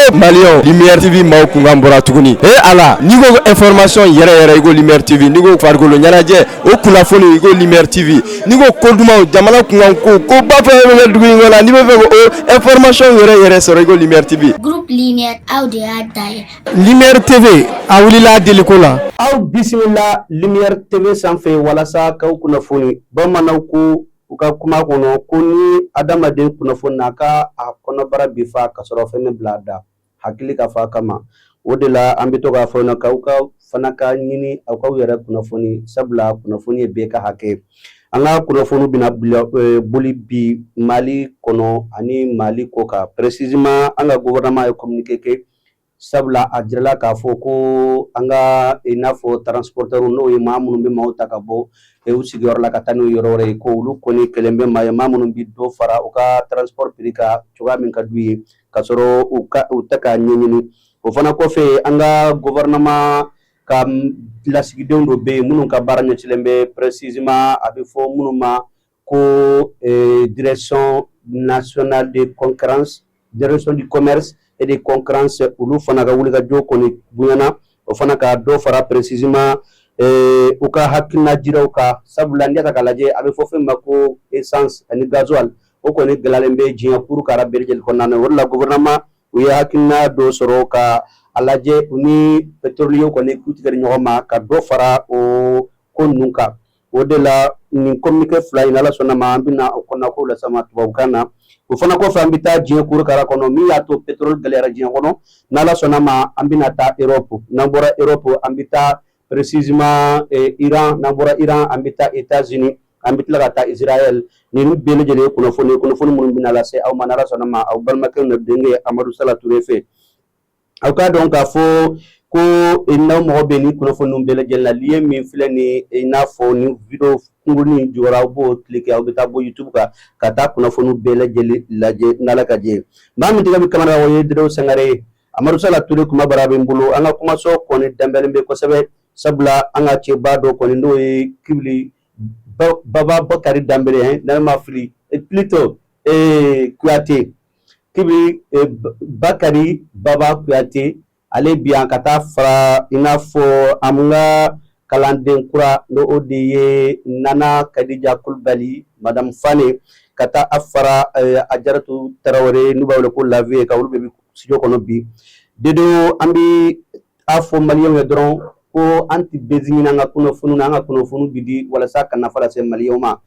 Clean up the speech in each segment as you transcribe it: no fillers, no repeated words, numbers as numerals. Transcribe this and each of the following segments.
E Maliyɛnw, Lumière TV maaw kunkan bɔra tuguni. E Ala, n'i ko information yɛrɛ yɛrɛ, i ko Lumière TV. N'i ko farikolo ɲɛnajɛ, o kunnafoni, i ko Lumière TV. N'i ko ko dumanw, jamana kunkan ko, ko ba fɛn fɛn bɛ dugu in kɔnɔ, n'i bɛ fɛ ko information yɛrɛ yɛrɛ sɔrɔ, i ko Lumière TV. Groupe Lumière, aw de y'a da ye. Lumière TV, a wulila deliko la. Aw bisimila Lumière TV sanfɛ walasa k'aw kunnafoni. Bamananw ko u ka kuma kɔnɔ ko ni adamaden kunnafoni a ka a kɔnɔbara bi fa ka sɔrɔ fɛn bila a da hakili ka fa kama. O de la an bɛ to k'a fɔ k'aw ka fana ka ɲini aw k'aw yɛrɛ kunnafoni, sabula kunnafoni ye bɛɛ ka hakɛ. An ka kunnafoni bɛna boli bi Mali kɔnɔ ani Mali kɔ kan. Précisément, an ka gouvernement ye communiqué kɛ, sabula a jirala k'a fɔ ko an ka i n'a fɔ transporteur, n'o ye maa minnu bɛ maaw ta ka bɔ u sigiyɔrɔ la ka taa n'u yɔrɔ wɛrɛ ye, ko olu kɔni kɛlen bɛ maa ye, maa minnu bɛ dɔ fara u ka transport prix kan cogoya min ka d'u ye, ka sɔrɔ u ka u tɛ k'a ɲɛɲini. O fana kɔfɛ, an ka gouvernement ka lasigidenw dɔ bɛ yen minnu ka baara ɲɛsilen bɛ, précisément a bɛ fɔ minnu ma ko Direction nationale de concurrence, Direction du commerce et de concurrence, olu fana ka wulikajɔ kɔni bonyana, o fana ka dɔ fara précisément u ka hakilina jiraw kan, sabula n'i y'a ta k'a lajɛ, a bɛ fɔ fɛn ma ko essence ani gasoil, o kɔni gɛlɛyalen bɛ diɲɛ kuru kara bɛɛ lajɛlen kɔnɔna na. O de la gouvernement u ye hakilina dɔ sɔrɔ ka a lajɛ u ni pétrolier kɔni k'u tigɛ di ɲɔgɔn ma ka dɔ fara o ko ninnu kan. O de la nin communiqué fila in, Ala sɔnna ma, an bɛna o kɔnɔna ko lase ma tubabukan na. O fana kɔfɛ, an bɛ taa diɲɛ kuru kara kɔnɔ min y'a to pétrole gɛlɛyara diɲɛ kɔnɔ. N'Ala sɔnna ma, an bɛna taa Europe. N'an bɔra Europe, an bɛ taa précisément Iran. N'an bɔra Iran, an bɛ taa États-Unis, an bɛ tila ka taa Israël. Ninnu bɛɛ lajɛlen ye kunnafoni, kunnafoni minnu bɛna lase aw ma, n'Ala sɔnna ma, aw balimakɛ n'aw denkɛ Amadu Sala Ture fɛ. Aw k'a dɔn k'a fɔ ko n'aw mago bɛ nin kunnafoni bɛɛ lajɛlen na, lien min filɛ nin, i n'a fɔ nin vidéo kunkurunin jukɔrɔ, aw b'o cliquer, aw bɛ taa bɔ YouTube kan ka taa kunnafoni bɛɛ lajɛlen lajɛ, n'Ala ka jɛ ye. Maa min tɛgɛ bɛ kamera, o ye Dedew Sangare ye. Amadu Sala Ture kuma bara bɛ n bolo. An ka kumaso kɔni danbɛlen bɛ kosɛbɛ, sabula an ka cɛba dɔ kɔni, n'o ye Kibili Baba Bakari Danbele ye, n'a ma fili, plutôt Kuyate, Kibili Bakari Baba Kuyate, ale bi yan ka taa fara i n'a fɔ an ka kalanden kura, n'o o de ye Nana Kadija Kulubali, Madame Fane, ka taa a fara Ajaratu Tarawele, n'u b'a wele ko Lavier, ka olu bɛɛ bɛ studio kɔnɔ bi. Dedo, an bɛ a fɔ Maliyɛnw ye dɔrɔn ko an tɛ bezi ɲini an ka kunnafoniw na, an ka kunnafoniw bi di walasa ka nafa lase Maliyɛnw ma.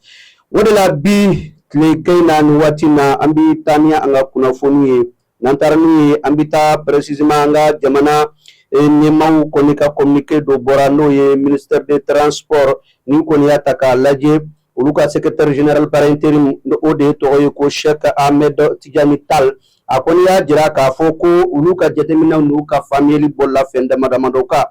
O de la bi tile kɛ in na, nin waati in na, an bɛ taa ni an ka kunnafoniw ye. N'an taara n'u ye, an bɛ taa précisément an ka jamana ɲɛmaaw kɔni ka communiqué dɔ bɔra, n'o ye ministère des Transports. Ni kɔni y'a ta k'a lajɛ, olu ka secrétaire général par intérim, o de tɔgɔ ye ko Cheikh Ahmed Tidiane Tall, a kɔni y'a jira k'a fɔ ko olu ka jateminɛw n'u ka faamuyali bɔla fɛn dama damadɔ kan,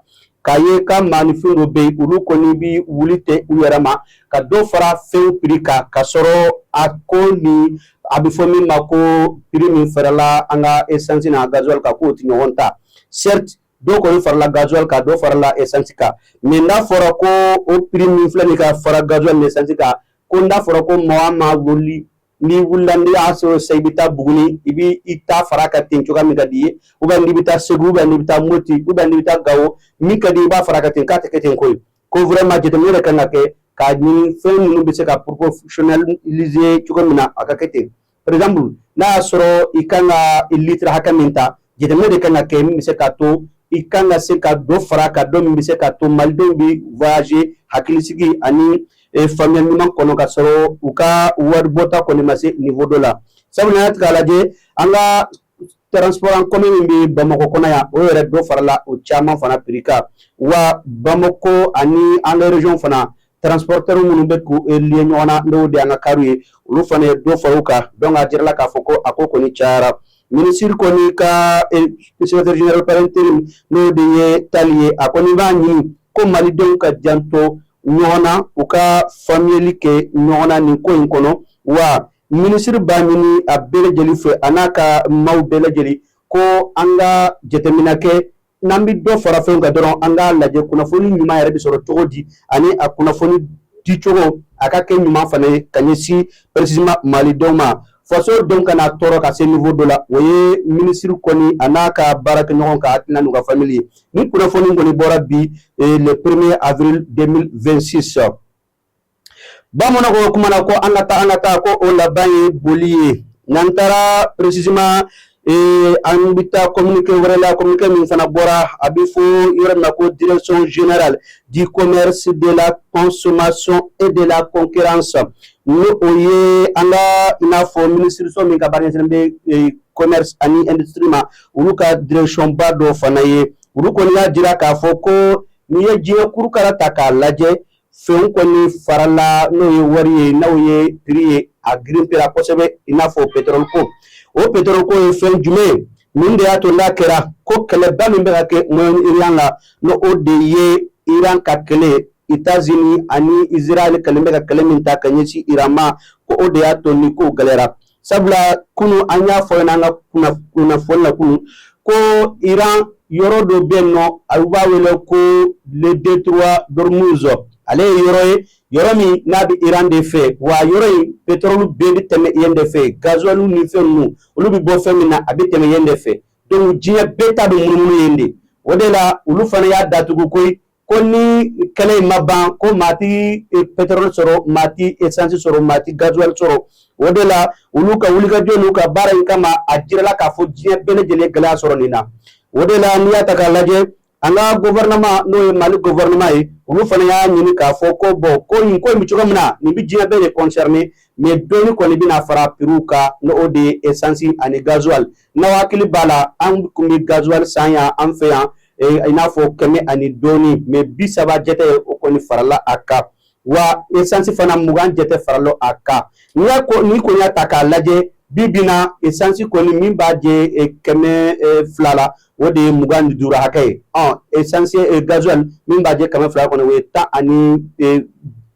k'a ye ka maaninfin dɔ bɛ yen, olu kɔni bi wuli tɛ u yɛrɛ ma ka dɔ fara fɛnw prix kan, ka sɔrɔ a ko ni a bɛ fɔ min ma ko prix min farala an ka essence n'a gasoil kan, k'o tɛ ɲɔgɔn ta. Certes, dɔw kɔni farala gasoil kan, dɔ farala essence kan, mais n'a fɔra ko o prix min filɛ nin ka fara gasoil ni essence kan, ko n'a fɔra ko maa maa wuli, n'i wulila, n'i y'a sɔrɔ sisan i bɛ taa Buguni, i b'i i ta fara ka ten cogoya min ka di i ye, ou bien n'i bɛ taa Segu, ou bien n'i bɛ taa Moti, ou bien n'i bɛ taa Gawo, min ka di i b'a fara ka ten, k'a tɛ kɛ ten koyi. Ko vraiment jateminɛ de kan ka kɛ k'a ɲini fɛn ninnu bɛ se ka proportionnaliser cogo min na, a ka kɛ ten. Par exemple, n'a y'a sɔrɔ i kan ka litre hakɛ min ta, jateminɛ de kan ka kɛ min bɛ se k'a to i kan ka se ka dɔ fara ka dɔ min bɛ se k'a to Malidenw bɛ voyager hakilisigi ani faamuya ɲuman kɔnɔ, ka sɔrɔ u ka wari bɔta kɔni ma se niveau dɔ la. Sabula n'a k'a lajɛ, an ka transport en commun min bɛ Bamakɔ kɔnɔ yan, o yɛrɛ dɔ farala o caman fana prix kan. Wa Bamakɔ ani an ka région fana, transporteur minnu bɛ k'u lier ɲɔgɔn na, n'o de y'an ka kariw ye, olu fana ye dɔ fara u kan. Donc a jirala k'a fɔ ko a ko kɔni cayara. Minisiri kɔni ka secrétaire général par intérim, n'o de ye Tali ye, a kɔni b'a ɲini ko Malidenw ka janto ɲɔgɔn na, u ka faamuyali kɛ ɲɔgɔn na nin ko in kɔnɔ. Wa minisiri b'a ɲini a bɛɛ lajɛlen fɛ, a n'a ka maaw bɛɛ lajɛlen, ko an ka jateminɛ kɛ, n'an bɛ dɔ fara fɛnw kan dɔrɔn, an k'a lajɛ kunnafoni ɲuman yɛrɛ bɛ sɔrɔ cogo di, ani a kunnafoni dicogo a ka kɛ ɲuman fana ye ka ɲɛsin précisément Malidenw ma. Faso denw kana tɔɔrɔ ka se niveau dɔ la. O ye minisiri kɔni a n'a ka baarakɛɲɔgɔn ka hakilina n'u ka famille ye. Ni kunnafoni kɔni bɔra bi, le 1er avril 2026. Bamananw ko kuma na ko an ka taa, an ka taa, ko o laban ye boli ye. N'an taara précisément, an bɛ taa communiqué wɛrɛ la, communiqué min fana bɔra, a bɛ fɔ yɔrɔ min na ko Direction générale du commerce, de la consommation et de la concurrence, ni o ye an ka i n'a fɔ minisiriso min ka baara ɲɛsinnen bɛ commerce ani industrie ma, olu ka direction ba dɔ fana ye. Olu kɔni y'a jira k'a fɔ ko n'i ye diɲɛ kurukara ta k'a lajɛ, fɛn kɔni farala, n'o ye wari ye, n'o ye prix ye, a grimpera kosɛbɛ, i n'a fɔ pétrole ko. O pétrole ko ye fɛn jumɛn ye? Mun de y'a to n'a kɛra ko kɛlɛba min bɛ ka kɛ Moyen-Orient la, n'o o de ye Iran ka kɛlɛ, États-Unis ani Israël kɛlen bɛ ka kɛlɛ min ta ka ɲɛsin Iran ma, ko o de y'a to ni ko gɛlɛyara? Sabula kunu an y'a fɔ an ka kunnafoni la kunu ko Iran yɔrɔ dɔ bɛ yen nɔ, a b'a wele ko le détroit d'Ormuz. Ale ye yɔrɔ ye, yɔrɔ min n'a bɛ Iran de fɛ. Wa yɔrɔ in, pétrole bɛɛ bɛ tɛmɛ yen de fɛ, gasoil ni fɛn ninnu, olu bɛ bɔ fɛn min na, a bɛ tɛmɛ yen de fɛ. Donc diɲɛ bɛɛ ta bɛ munumunu yen de. O de la olu fana y'a datugu koyi, ko ni kɛlɛ in ma ban, ko maa ti pétrole sɔrɔ, maa ti essence sɔrɔ, maa ti gasoil sɔrɔ. O de la olu ka wulikajɔ n'u ka baara in kama, a jirala k'a fɔ diɲɛ bɛɛ lajɛlen gɛlɛya sɔrɔ nin na. O de la n'i y'a ta k'a lajɛ, an ka gouvernement, n'o ye Mali gouvernement ye, olu fana y'a ɲini k'a fɔ ko bon, ko nin ko in bɛ cogo min na, nin bɛ diɲɛ bɛɛ de concerné, mais dɔɔni kɔni bɛna fara prix kan, n'o o de ye essence ani gasoil. N'aw hakili b'a la, an tun bɛ gasoil san yan an fɛ yan i n'a fɔ 100 ani dɔɔni, mais 30 jɛtɛ, o kɔni farala a kan. Wa essence fana, 20 jɛtɛ farala a kan. N'i y'a ko, n'i kɔni y'a ta k'a lajɛ, bi bi na, essence kɔni min b'a jɛ 200 la, o de ye 25 hakɛ ye. Ɔ essence, gasoil min b'a jɛ 200 kɔnɔ, o ye 10 ni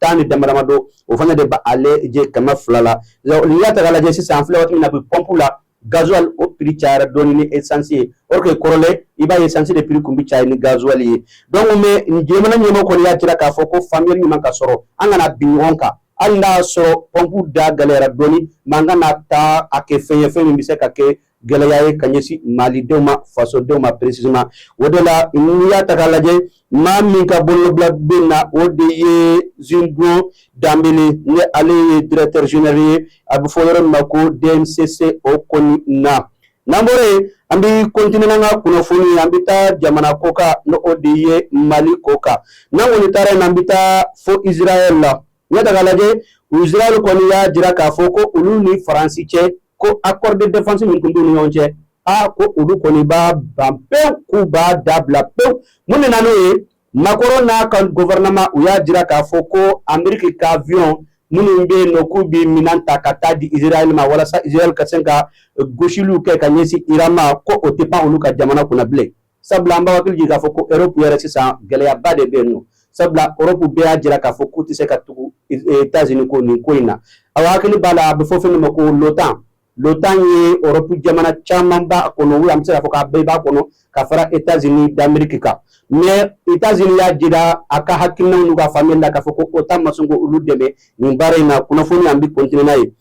10 ni dama dama dɔ, o fana de b'ale jɛ 200 la. N'i y'a ta k'a lajɛ sisan, an filɛ waati min na bi, pompe la, gasoil o prix cayara dɔɔni ni essence ye, or que kɔrɔlen i b'a ye essence de prix kun bɛ caya ni gasoil ye. Donc mais jamana ɲɛmɔgɔ kɔni y'a jira k'a fɔ ko faamuyali ɲuman ka sɔrɔ, an kana bin ɲɔgɔn kan. Hali n'a y'a sɔrɔ pompe da gɛlɛyara dɔɔni, mais an kana taa a kɛ fɛn ye, fɛn min bɛ se ka kɛ gɛlɛya ye ka ɲɛsin malidenw ma, fasodenw ma précisément. O de la n'i y'a ta k'a lajɛ, maa min ka bolobila bɛ na, o de ye Zingo Danbele, ni ale ye directeur général ye, a bɛ fɔ yɔrɔ min ma ko DMCC. O kɔni na, n'an bɔra yen, an bɛ continuer n'an ka kunnafoni ye. An bɛ taa jamana ko kan, ni o de ye Mali ko kan. N'an kɔni taara yen, an bɛ taa fo Israël la. N'i y'a ta k'a lajɛ, Israël kɔni y'a jira k'a fɔ ko olu ni Faransi cɛ, ko accord de défense min tun b'u ni ɲɔgɔn cɛ, a ko olu kɔni b'a ban pewu, k'u b'a dabila pewu. Mun de nana n'o ye? Macron n'a ka gouvernement, u y'a jira k'a fɔ ko Amérique ka avion minnu bɛ yen nɔ, k'u bɛ minɛn ta ka taa di Israël ma walasa Israël ka se ka gosiliw kɛ ka ɲɛsin Iran ma, ko o tɛ pan olu ka jamana kunna bilen. Sabula an b'a hakili jigin k'a fɔ ko Europe yɛrɛ sisan, gɛlɛyaba de bɛ yen nɔ, sabula Europe bɛɛ y'a jira k'a fɔ k'u tɛ se ka tugu États-Unis ko nin ko in na. Aw hakili b'a la, a bɛ fɔ fɛn min ma ko l'OTAN. L'OTAN ye Europe jamana caman b'a kɔnɔ, an bɛ se k'a fɔ k'a bɛɛ b'a kɔnɔ ka fara États-Unis d'Amérique kan. Mais États-Unis y'a jira a ka hakilinaw n'u ka faamuyali la k'a fɔ ko OTAN ma sɔn k'olu dɛmɛ nin baara in na. Kunnafoni, an bɛ continuer n'a ye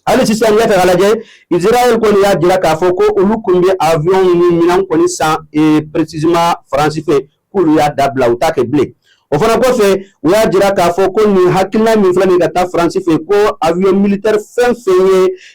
hali sisan. N'i y'a ta k'a lajɛ, Israël kɔni y'a jira k'a fɔ ko olu tun bɛ avion ni minɛn kɔni san précisément France fɛ, k'olu y'a dabila, u t'a kɛ bilen. O fana kɔfɛ, u y'a jira k'a fɔ ko nin hakilina min filɛ nin ka taa France fɛ, ko avion militaire fɛn fɛn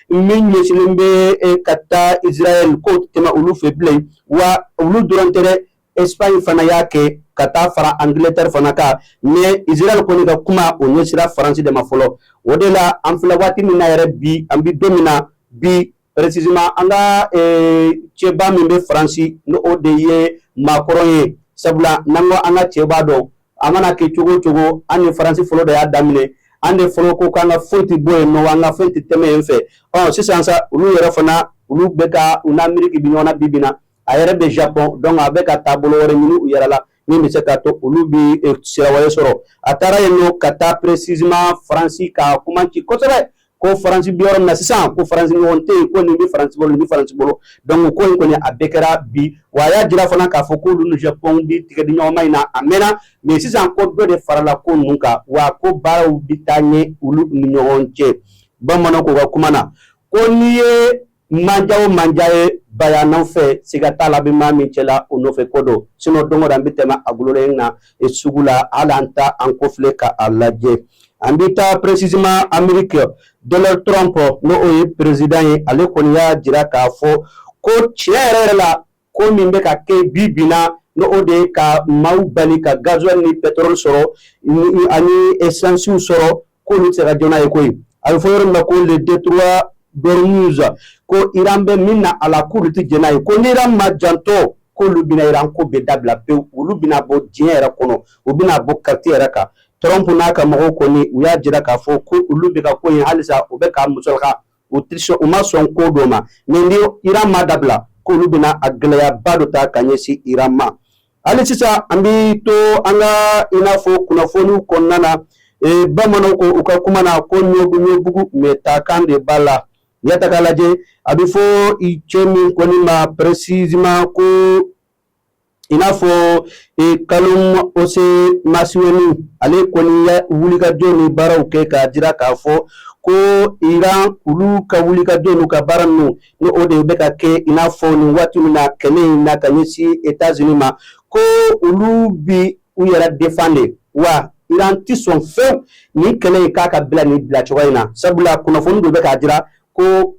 ye min ɲɛsinnen bɛ ka taa Israël, k'o tɛ tɛmɛ olu fɛ bilen. Wa olu dɔrɔn tɛ dɛ, Espagne fana y'a kɛ ka taa fara Angleterre fana kan. Mais Israël kɔni ka kuma, o ɲɛsira France de ma fɔlɔ. O de la an filɛ waati min na yɛrɛ bi, an bɛ don min na bi précisément, an ka cɛba min bɛ Faransi, ni o de ye Macron ye. Sabula n'an ko an ka cɛba dɔn, a mana kɛ cogo o cogo, an ni Faransi fɔlɔ de y'a daminɛ, an de fɔlɔ ko k'an ka foyi tɛ bɔ yen nɔ, an ka foyi tɛ tɛmɛ yen fɛ. Ɔ sisan sa, olu yɛrɛ fana, olu bɛ ka u n'Amérique bi ɲɔgɔn na bi bi na. A yɛrɛ bɛ Japon, donc a bɛ ka taabolo wɛrɛ ɲini u yɛrɛ la min bɛ se k'a to olu bɛ sira wɛrɛ sɔrɔ. A taara yen nɔ ka taa précisément Faransi ka kuma ci kosɛbɛ, ko Faransi bɛ yɔrɔ min na sisan, ko Faransi ɲɔgɔn tɛ yen, ko nin bɛ Faransi bolo, nin bɛ Faransi bolo. Donc ko in kɔni, a bɛɛ kɛra bi. Wa a y'a jira fana k'a fɔ k'olu ni Japon bɛ tigɛ di ɲɔgɔn ma in na, a mɛnna, mais sisan ko dɔ de farala ko ninnu kan, wa ko baaraw bɛ taa ɲɛ olu ni ɲɔgɔn cɛ. Bamananw k'u ka kuma na. Ko n'i ye manja o manja ye baya nɔfɛ, siga t'a la, bɛ maa min cɛla o nɔfɛ ko don. Sinon don o don an bɛ tɛmɛ a gololen na sugu la, hali an ta an kɔfilɛ ka a lajɛ. An bɛ taa précisément Amérique. Donald Trump, n'o o ye président ye, ale kɔni y'a jira k'a fɔ ko tiɲɛ yɛrɛ yɛrɛ la, ko min bɛ ka kɛ bi bi na, n'o o de ye ka maaw bali ka gasoil ni pétrole sɔrɔ ani essence sɔrɔ, k'olu tɛ se ka jɔ n'a ye koyi. A bɛ fɔ yɔrɔ min na ko le détroit d'Ormuz, ko Iran bɛ min na a la, k'olu tɛ jɛn n'a ye, ko ni Iran ma janto, k'olu bɛna Iran ko bɛɛ dabila pewu, olu bɛna bɔ diɲɛ yɛrɛ kɔnɔ, u bɛna bɔ carte yɛrɛ kan. Trump n'a ka mɔgɔw kɔni, u y'a jira k'a fɔ ko olu bɛ ka ko in halisa u bɛ ka musolaka, u tɛ sɔn, u ma sɔn ko dɔ ma. Mais ni Iran ma dabila, k'olu bɛna a gɛlɛyaba dɔ ta ka ɲɛsin Iran ma. Hali sisan an bɛ to an ka i n'a fɔ kunnafoniw kɔnɔna na. Bamananw ko u ka kuma na ko ɲɔbugu mais taakan de b'a la. N'i y'a ta k'a lajɛ, a bɛ fɔ i cɛ min kɔni ma précisément ko i n'a fɔ Kalum Ose Masiweni, ale kɔni ya wulikajɔ ni baaraw kɛ k'a jira k'a fɔ ko Iran, olu ka wulikajɔ n'u ka baara ninnu, ni o de bɛ ka kɛ i n'a fɔ nin waati min na kɛlɛ in na ka ɲɛsin États-Unis ma, ko olu bi u yɛrɛ défendre, wa Iran ti sɔn fewu nin kɛlɛ in k'a ka bila nin bila cogoya in na. Sabula kunnafoni dɔ bɛ k'a jira ko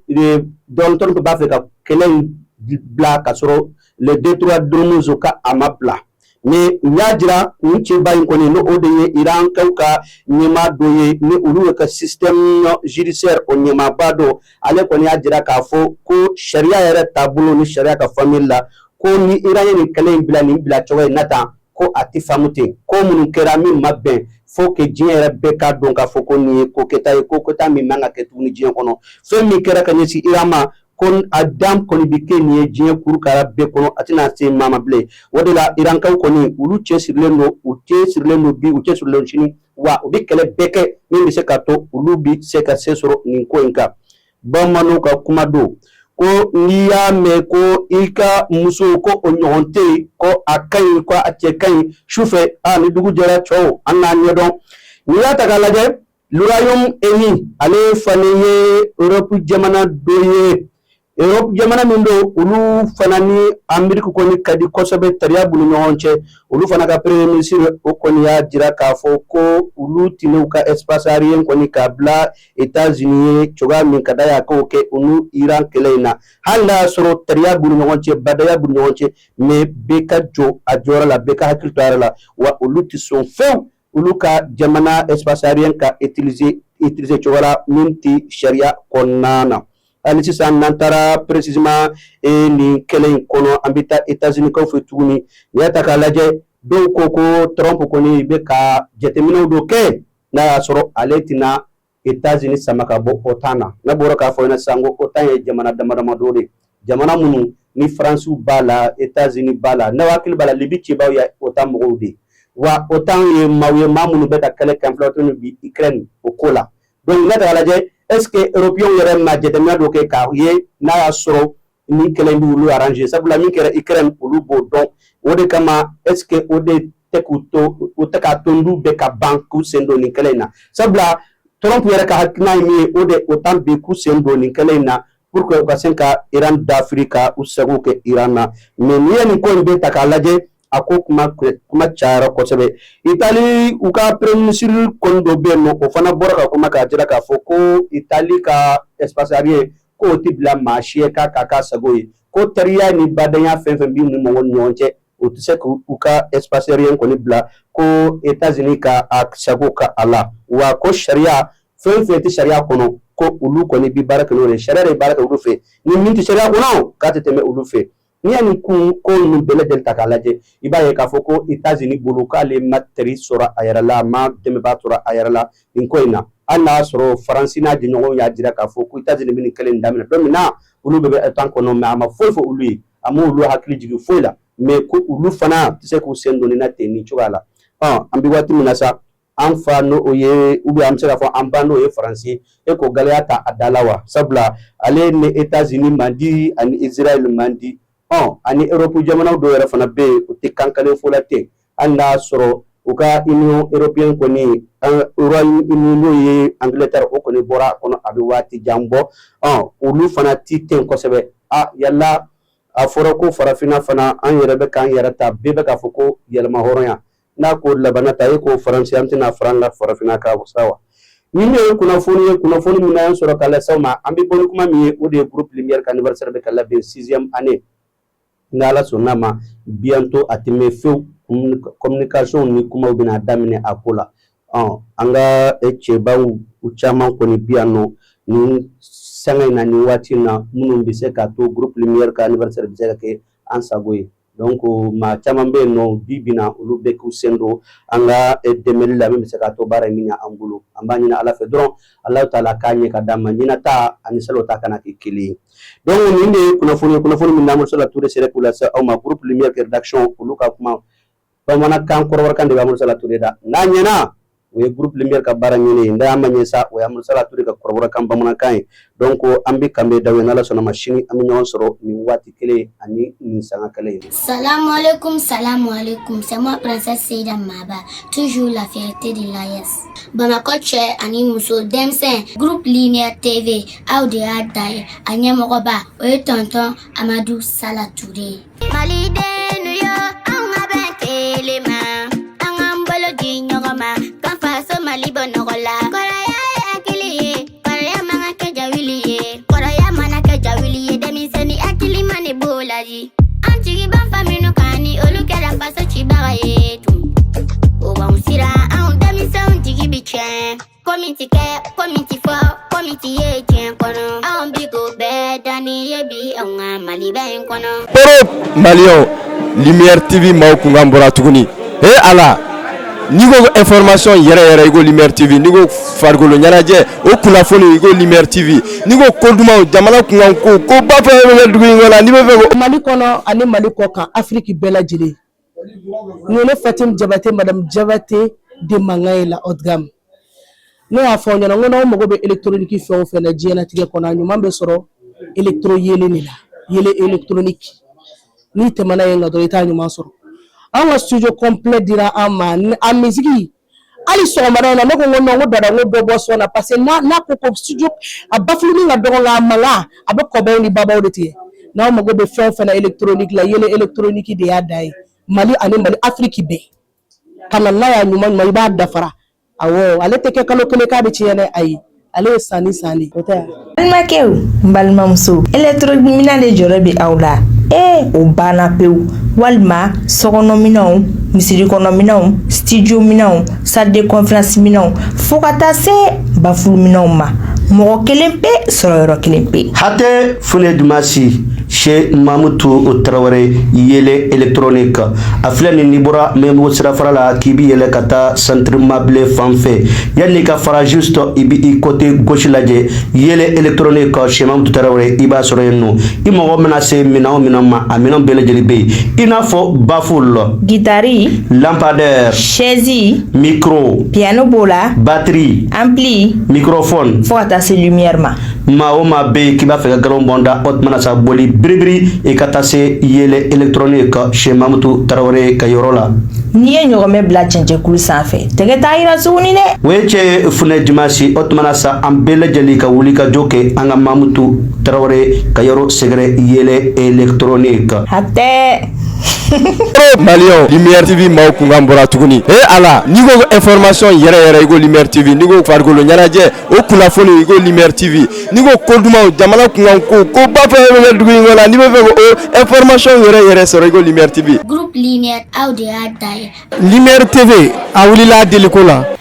Donald Trump b'a fɛ ka kɛlɛ in bila ka sɔrɔ le détroit d'Ormuz ka a ma bila. Mais u y'a jira nin cɛba in kɔni, ni o de ye Irankaw ka ɲɛmaa dɔ ye, ni olu ka système judiciaire o ɲɛmaaba dɔ, ale kɔni y'a jira k'a fɔ ko sariya yɛrɛ taabolo ni sariya ka famille la, ko ni Iran ye nin kɛlɛ in bila nin bila cogo in na tan, ko a tɛ faamu ten. Ko minnu kɛra min ma bɛn, fo que diɲɛ yɛrɛ bɛɛ k'a dɔn k'a fɔ ko nin ye ko kɛta ye, ko kɛta min man ka kɛ tuguni diɲɛ kɔnɔ. Fɛn min kɛra ka ɲɛsin Iran ma, ko a dan kɔni bɛ kɛ nin ye diɲɛ kurukara bɛɛ kɔnɔ, a tɛna se maa ma bilen. O de la Irankaw kɔni, olu cɛsirilen don, u cɛsirilen don bi, u cɛsirilen don sini, wa u bɛ kɛlɛ bɛɛ kɛ min bɛ se ka to olu bɛ se ka se sɔrɔ nin ko in kan. Bamananw ka kuma don ko n'i y'a mɛn ko i ka muso ko o ɲɔgɔn tɛ yen, ko a ka ɲi, ko a cɛ ka ɲi sufɛ, a ni dugu jɛra cɛw, an n'a ɲɛdɔn. N'i y'a ta k'a lajɛ, Royaume-Uni, ale fana ye Europe jamana dɔ ye. Europe jamana min don, olu fana ni Amérique kɔni ka di kosɛbɛ, tariya b'u ni ɲɔgɔn cɛ. Olu fana ka premier ministre, o kɔni y'a jira k'a fɔ ko olu tin'u ka espace aérien kɔni k'a bila États-Unis ye cogoya min ka d'a ye a k'o kɛ u n'u Iran kɛlɛ in na. Hali n'a y'a sɔrɔ tariya b'u ni ɲɔgɔn cɛ, badaya b'u ni ɲɔgɔn cɛ, mais bɛɛ ka jɔ a jɔyɔrɔ la, bɛɛ ka hakili to a yɛrɛ la, wa olu tɛ sɔn fewu olu ka jamana espace aérien ka utiliser cogo la min tɛ sariya kɔnɔna na. Hali sisan n'an taara précisément nin kɛlɛ in kɔnɔ, an bɛ taa États-Unis kaw fɛ tuguni. N'i y'a ta k'a lajɛ, dɔw ko ko Trump kɔni bɛ ka jateminɛw dɔ kɛ n'a y'a sɔrɔ ale tɛna États-Unis sama ka bɔ OTAN na. Ne bɔra k'a fɔ ɲɛna sisan ko OTAN ye jamana dama dama dɔ de, jamana minnu ni Faransiw b'a la, États-Unis b'a la. N'aw hakili b'a la, Libi cɛbaw ye OTAN mɔgɔw de, wa OTAN ye maaw ye, maa minnu bɛ ka kɛlɛ kɛ an bi Ukraine o ko la. Donc ne ta k'a lajɛ, est ce que européens yɛrɛ ma jateminɛ dɔ kɛ k'a ye n'a y'a sɔrɔ nin kɛlɛ in b'olu arranger? Sabula min kɛra Ukraine, olu b'o dɔn. O de kama, est ce que o de tɛ k'u to, o tɛ k'a to n'u bɛɛ ka ban k'u sen don nin kɛlɛ in na? Sabula Trump yɛrɛ ka hakilina ye min ye, o de OTAN bi k'u sen don nin kɛlɛ in na pour que u ka se ka Iran dafiri, ka u sago kɛ Iran na. Mais n'i ye nin ko in bɛɛ ta k'a lajɛ, a ko kuma cayara kosɛbɛ. Itali, u ka premier ministre kɔni dɔ bɛ yen nɔ, o fana bɔra ka kuma k'a jira k'a fɔ ko Itali ka espace aérien, k'o tɛ bila maa si ye k'a k'a k'a sago ye, ko teriya ni badenya fɛn fɛn b'u ni mɔgɔw ni ɲɔgɔn cɛ, o tɛ se k'u ka espace aérien kɔni bila ko États-Unis ka a sago ka a la, wa ko sariya fɛn fɛn tɛ sariya kɔnɔ, ko olu kɔni bi baara kɛ n'o de ye, sariya de bɛ baara kɛ olu fɛ, ni min tɛ sariya kɔnɔ, k'a tɛ tɛmɛ olu fɛ. N'i ye nin kun ko ninnu bɛɛ lajɛlen ta k'a lajɛ, i b'a ye k'a fɔ ko États-Unis bolo, k'ale ma teri sɔrɔ a yɛrɛ la, a ma dɛmɛbaa sɔrɔ a yɛrɛ la nin ko in na. Hali n'a y'a sɔrɔ Faransi n'a jɛɲɔgɔnw y'a jira k'a fɔ ko États-Unis bɛ nin kɛlɛ in daminɛ don min na, olu bɛɛ bɛ OTAN kɔnɔ, mais a ma foyi fɔ olu ye, a m'olu hakili jigin foyi la, mais ko olu fana tɛ se k'u sen don nin na ten nin cogoya la. An bɛ waati min na sa, an fa n'o o ye, ou bien an bɛ se k'a fɔ an ba n'o ye Faransi ye, e k'o gɛlɛya ta a da la wa? Sabula ale ni États-Unis man di, ani Israël man di, ani Europe jamanaw dɔw yɛrɛ fana bɛ yen, o tɛ kan kelen fɔ la ten. Hali n'a y'a sɔrɔ U ka Union européenne kɔni, Royaume-Uni, n'o ye Angleterre, o kɔni bɔra a kɔnɔ, a bɛ waati jan bɔ. Olu fana ti ten kosɛbɛ. A yala a fɔra ko farafinna fana, an yɛrɛ bɛ k'an yɛrɛ ta, bɛɛ bɛ k'a fɔ ko yɛlɛma hɔrɔnya n'a ko labanna ta, e ko Faransi, an tɛna fara an ka farafinna kan sa wa? Ni min ye kunnafoni ye, kunnafoni min y'an sɔrɔ ka lase aw ma, an bɛ bɔ ni kuma min ye, o de ye groupe Lumière ka anniversaire bɛ ka labɛn, sixième année. Ni Ala sɔnna ma, bientôt, a tɛ mɛn fewu, communication ni kumaw bɛna daminɛ a ko la. An ka cɛbaw caman kɔni bi yan nɔ nin sanga in na, nin waati in na, minnu bɛ se k'a to groupe Lumière ka anniversaire bɛ se ka kɛ an sago ye. Donc maa caman bɛ yen nɔ bi bi na, olu bɛ k'u sen don an ka dɛmɛli la, min bɛ se k'a to baara in bɛ ɲɛ an bolo. An b'a ɲini Ala fɛ dɔrɔn, Alahu taala k'a ɲɛ ka d'an ma, ɲinan ta ani salon ta kana kɛ kelen ye. Donc nin de ye kunnafoni ye, kunnafoni min n'Amadu Sala Ture sera k'u lase aw ma. Groupe Lumière rédaction, olu ka kuma bamanankan, kɔrɔbɔrɔkan de bɛ Amadu Sala Ture da. N'a ɲɛna, o ye groupe Lumière ka baara ɲɛnen ye. N'a ma ɲɛ sa, o ye Amadu Sala Ture ka kɔrɔbɔrɔkan bamanankan ye. Donc an bɛ kanbɛn daw ye, n'Ala sɔnna ma, sini an bɛ ɲɔgɔn sɔrɔ nin waati kelen ani nin sanga kelen ye. Salam alaikum, salam alaikum. C'est moi, Princesse Seida Maba, toujours la fierté de l'AES. Bamakɔ cɛ ani muso, denmisɛn, groupe Lumière TV, aw de y'a da ye. A ɲɛmɔgɔba, o ye tonton Amadu Sala Ture ye. Malidenw yo, an ka bɛn kelen ma, an k'an bolo di ɲɔgɔn ma, k'an faso Mali bɔ nɔgɔ la. Kɔrɔya ye hakili ye, kɔrɔya man ka kɛ jawuli ye. Kɔrɔya mana kɛ jawuli ye, denmisɛnnin hakili ma ne b'o la di. An jigi b'an fa minnu kan, ni olu kɛra faso cibaga ye tun. O b'anw siran, anw denmisɛnw jigi bi tiɲɛ. Ko min ti kɛ, ko min ti fɔ, ko min ti ye diɲɛ kɔnɔ. Anw bi k'o bɛɛ danni ye bi anw ka Maliba in kɔnɔ. Koro maliyɛnw, Lumière TV maaw kunkan bɔra tuguni. He Ala, n'i ko information yɛrɛ yɛrɛ, i ko Lumière TV. N'i ko farikolo ɲɛnajɛ, o kunnafoni, i ko Lumière TV. N'i ko ko dumanw, jamana kunkan ko, ko ba fɛn fɛn bɛ kɛ dugu in kɔnɔ, n'i bɛ fɛ ko Mali kɔnɔ ani Mali kɔ kan, Afiriki bɛɛ lajɛlen, nin ye ne Fatim Jabate, madame Jabate de mankan ye, la haute gamme. Ne y'a fɔ aw ɲɛna n ko n'aw mago bɛ électronique fɛn o fɛn na diɲɛlatigɛ kɔnɔ, a ɲuman bɛ sɔrɔ électro yelen de la, yelen électronique. N'i tɛmɛna yen kan dɔrɔn, i t'a ɲuman sɔrɔ. An ka studio complet dira an ma, a musique hali sɔgɔmada in na, ne ko n ko non, n ko dada, n ko dɔ bɔ sɔn na, parce que n'a ko ko studio a bafuluni ka dɔgɔ, nka a mankan a bɛ kɔbaw ni babaw de tigɛ. N'aw mago bɛ fɛn o fɛn na électronique la, yelen électronique de y'a da ye. Mali ani Mali Afiriki bɛɛ ka na n'a y'a ɲuman ɲuman, i b'a dafara. Awɔ, ale tɛ kɛ kalo kelen k'a bɛ tiɲɛ dɛ, ayi, ale ye san ni san de, o tɛ wa? Balimakɛw, n balimamuso, électronique de jɔrɔ bɛ aw la. Ee, o banna pewu. Walima sokɔnɔminɛnw, misiri kɔnɔminɛnw, studio minɛnw, salle de conférence minɛnw, fo ka taa se baffle minɛnw ma, mɔgɔ kelen pe sɔrɔ yɔrɔ kelen pe. Hatɛ Fune Dumasi chez Mamutu Tarawele, yele électronique, a filɛ nin, n'i bɔra Mɛnbugu sirafara la k'i bi yɛlɛ ka taa centre mabile fan fɛ, yanni ka fara, juste i bi i côté gauche lajɛ, yele électronique chez Mamutu Tarawele, i b'a sɔrɔ yen nɔ. I mago mana se minɛn o minɛn ma, a minɛn bɛɛ lajɛlen bɛ yen, i n'a fɔ baffle, guitare, lampadaire, chaise, micro, piano b'o la, batterie, ampli, microphone, fo ka taa se lumière ma. Maa o maa bɛ yen k'i b'a fɛ ka galon bɔn da, o tuma na sa, boli biribiri i ka taa se yele électronique chez Mamutu Tarawele ka yɔrɔ la. N'i ye ɲɔgɔmɛ bila cɛncɛnkulu sanfɛ, tɛgɛ t'a yira tuguni dɛ. O ye cɛ Funɛ Dimasi. O tuma na sa, an bɛɛ lajɛlen ka wuli ka jɔ kɛ an ka Mamutu Tarawele ka yɔrɔ sɛgɛrɛ, yele électronique. Hatɛ. Maliyɛnw, Lumière TV maaw kunkan bɔra tuguni. He Ala, n'i ko information yɛrɛ yɛrɛ, i ko Lumière TV. N'i ko farikolo ɲɛnajɛ, o kunnafoni, i ko Lumière TV. N'i ko ko dumanw, jamana kunkan ko, ko ba fɛn fɛn bɛ kɛ dugu in kɔnɔ, n'i bɛ fɛ ko information yɛrɛ yɛrɛ sɔrɔ, i ko Lumière TV. Groupe Lumière, aw de y'a da ye. Lumière TV, a wulila a deliko la.